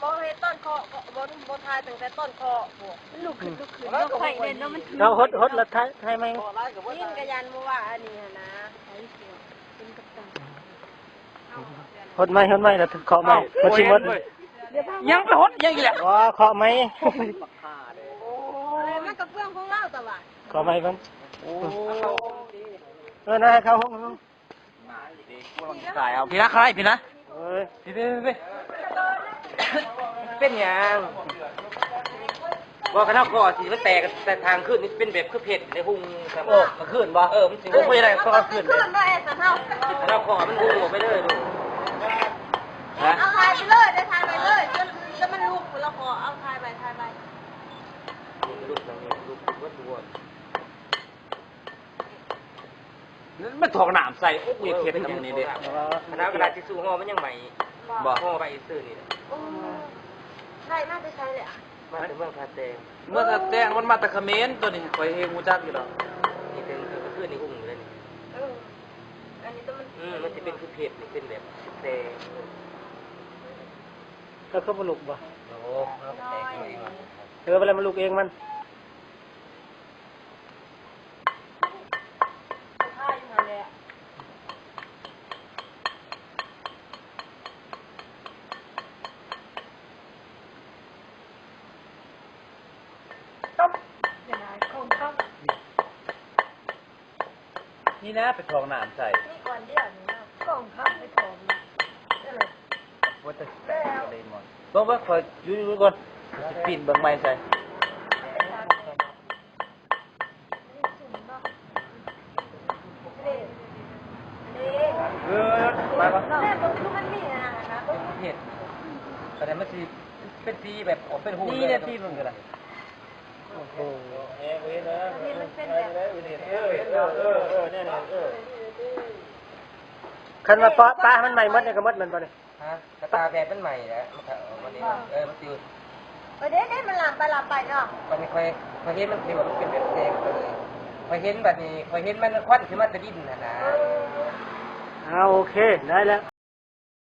ບໍ່ເຮັດຕອນເຄາະ ບໍ່ ບໍ່ຖ່າຍຕັ້ງແຕ່ຕອນເຄາະພຸ້ນ. ມັນລຸກຂຶ້ນ ລຸກຂຶ້ນ ເນາະ ໄຟແດ່ນເນາະ ມັນຖື ເຮົາຫົດ ຫົດແລ້ວຖ່າຍ ຖ່າຍໃໝ່. ນີ້ກະຢ້ານບໍ່ວ່າອັນນີ້ຫັ້ນນະ ຫົດໃໝ່ ຫົດໃໝ່ ແລ້ວເຄາະໃໝ່. ເອົ້າ ມັນຊິໝົດ ຍັງໄປຫົດຫຍັງອີກແຫຼະ. ບໍ່ ເຄາະໃໝ່. ມັນກະເປືອງຂອງເຮົາຕະຫວາດ. ເຄາະໃໝ່ເບິ່ງ. ໂອ້ ເອີ ນາຍເຂົ້າຫ້ອງ. ກຳລັງສາຍເອົາ ພີ້ນະ ຄາຍ ພີ້ນະ. ເອີຍ ພີ້ ພີ້ ພີ້ ເປັນຫຍັງ? ບໍ່ ຄັນເຮົາເຄາະຊິ ມັນແຕກ ແຕ່ທາງຂຶ້ນນີ້ເປັນແບບຄືເພັດໃນຫຸ່ງ. ໂອ້ ກາງຄືນບໍ່? ເອີ ມັນຊິ ໂອ້ ບໍ່ໄດ້ເຄາະກາງຄືນ. ຄືນບໍ່ແອ ສັນເຮົາ ຄັນເຮົາເຄາະມັນຫຸ່ງອອກໄປເລີຍລູກ. ເອົາຖ່າຍໄປເລີຍ ໄດ້ຖ່າຍໄປເລີຍ ຈົນ ຈົນມັນລຸກ ແລ້ວເຄາະ ເອົາຖ່າຍໄປ ຖ່າຍໄປ. ລຸກ ລຸກ ລຸກ ລຸກ ລຸກ. ມັນຖອກນ້ຳໃສ່ ໂອ້ຍ ເຮັດນຳນີ້ເດ້. ຂະໜາດກະດາດທິຊູ່ຫໍ່ມັນຍັງໄໝ້. ບໍ່ ຫໍ່ໄວ້ຊື່ນີ້ແຫຼະ. ໂອ້ ໄດ້ມາແຕ່ໃສແຫຼະ? ມາແຕ່ເມືອງທ່າແຕງ. ເມືອງທ່າແຕງ ມັນມາແຕ່ຂະເໝນ ໂຕນີ້ຂ້ອຍເຮັດຮູ້ຈັກຢູ່ດອກ. ນີ້ເຖິງກາງຄືນນີ້ຫຸ່ງຢູ່ເດ້ນີ້. ເອີ ອັນນີ້ໂຕມັນ ອືມ ມັນຊິເປັນຄືເພັດນີ້ ເປັນແບບແຕກ. ແລ້ວຄືບໍ່ລຸກບໍ່? ໂອ້ ເຮົາແຕກເອງ. ເອີ ເວລາມັນລຸກເອງມັນ ນີ້ນະ ໄປຖອກນ້ຳໃສ່. ມີກ່ອນດຽວນີ້ນະ ກອງຄຳໄປຖອກນະ. ເອີ ວ່າແຕ່ ເບິ່ງ ເບິ່ງ ຂ້ອຍຢູ່ ຢູ່ກ່ອນ ຊິປິ່ນເບິ່ງໃໝ່ໃສ່. ເອີ ມາບໍ່? ແມ່ເບິ່ງຄືມັນມີອັນນັ້ນນະ ເບິ່ງເຫັນ ແຕ່ມັນຊິເປັນສີແບບອອກເປັນຫຸ່ງ ນີ້ແຫຼະ ເບິ່ງກໍໄດ້. ໂອ້ໂຫ ອັນນີ້ມັນເປັນແບບ ເອີ ເອີ ເອີ ເອີ ເອີ ແນວນັ້ນ ເອີ ຄັນວ່າປະ ປະໃຫ້ມັນໃໝ່ໝົດນີ້ກໍໝົດແມ່ນບໍ່ນີ້? ຮະ ກະຕາແບບມັນໃໝ່ແຫຼະ ມັນກະ ເອີ ມັນຊິ ເອີ ເດ້ ເດ້ ມັນລາມໄປ ລາມໄປເນາະ. ບັດນີ້ຂ້ອຍ ຂ້ອຍເຫັນມັນ ທີ່ວ່າມັນເປັນແບບແດງໄປເລີຍ ຂ້ອຍເຫັນ ບັດນີ້ຂ້ອຍເຫັນມັນ ມັນຄວັນຂຶ້ນມາແຕ່ດິນຫັ້ນນະ. ເອີ ເອົາ ໂອເຄ ໄດ້ແລ້ວ.